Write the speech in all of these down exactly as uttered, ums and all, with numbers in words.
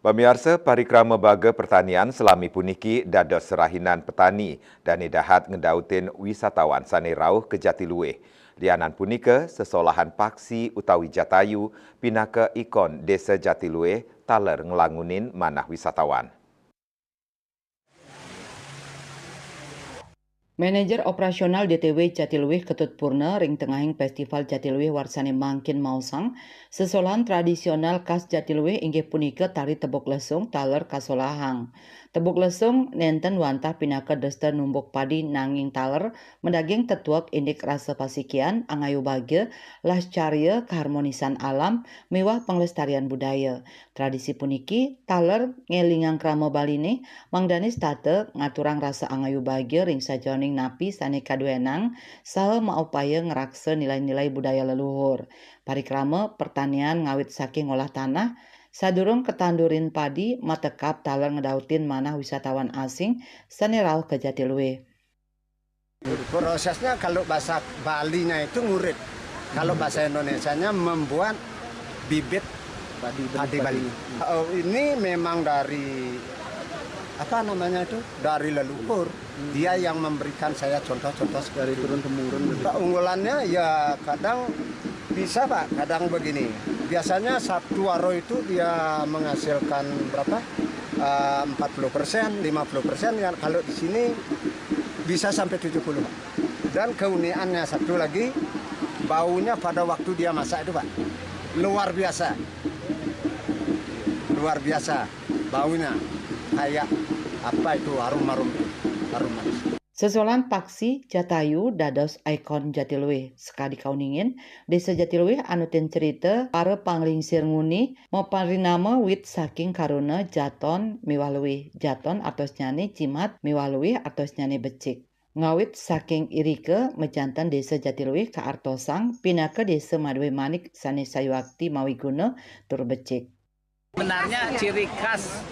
Pamiarsa, parikrama baga pertanian salami puniki dados rahinan petani dane dahat ngedautin wisatawan sane rauh ka Jatiluwih. Lianan punika, sesolahan paksi utawi Jatayu pinaka ikon Desa Jatiluwih taler nglangunin manah wisatawan. Manajer Operasional D T W Jatiluwih Ketut Purna ring tengahing Festival Jatiluwih warsane mangkin maosang, sesolahan tradisional khas Jatiluwih inggih punika tari tebuk lesung taler kasolahang. Tebuk lesung nenten wantah pinaka dresta numbuk padi nanging taler madaging tetuek indik rasa pasikian, angayu bagia, lascarya, kaharmonisan alam, miwah panglestarian budaya. Tradisi puniki taler ngelingang krama Baline, mangdane setata ngaturang rasa angayu bagia ring sajeroning napi sane kaduenang saha maupaya ngraksa nilai-nilai budaya leluhur. Parikrama pertanian ngawit saking ngolah tanah, sadurung katandurin padi, matekap taler ngedautin manah wisatawan asing sane rauh ka Jatiluwih. Prosesnya kalau bahasa Balinya itu ngurit. Kalau bahasa Indonesianya membuat bibit padi, padi Bali. Oh, ini memang dari, apa namanya itu, dari leluhur. Dia yang memberikan saya contoh-contoh seperti dari turun temurun. Keunggulannya ya kadang bisa, Pak, kadang begini. Biasanya satu waro itu dia menghasilkan berapa? Eh, empat puluh persen, lima puluh persen, ya, kalau di sini bisa sampai tujuh puluh, Pak. Dan keunikannya satu lagi, baunya pada waktu dia masak itu, Pak, luar biasa. Luar biasa baunya. Kayak apa itu, harum-harum itu, harum manis. Sesolahan paksi Jatayu dados ikon Jatiluwih. Sakadi kauningin, Desa Jatiluwih anutin cerita para panglingsir nguni maparinama wit saking karuna jaton miwah luwih. Jaton artosnyane jimat miwah luwih artosnyane becik. Ngawit saking irika majanten Desa Jatiluwih kaartosang pinaka desa madue manik sane sayuakti mawiguna tur becik. Sebenarnya ciri khas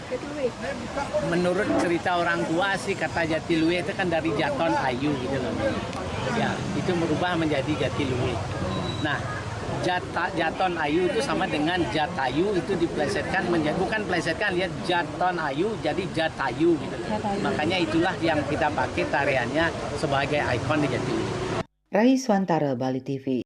menurut cerita orang tua sih, kata Jatiluwih itu kan dari jaton ayu gitu loh. Ya, itu merubah menjadi Jatiluwih. Nah, jata, jaton ayu itu sama dengan jatayu, itu diplesetkan menjadi, bukan plesetkan ya, jaton ayu jadi jatayu gitu. Jatayu. Makanya itulah yang kita pakai tariannya sebagai ikon di Jatiluwih. Rai Swantara, Bali T V.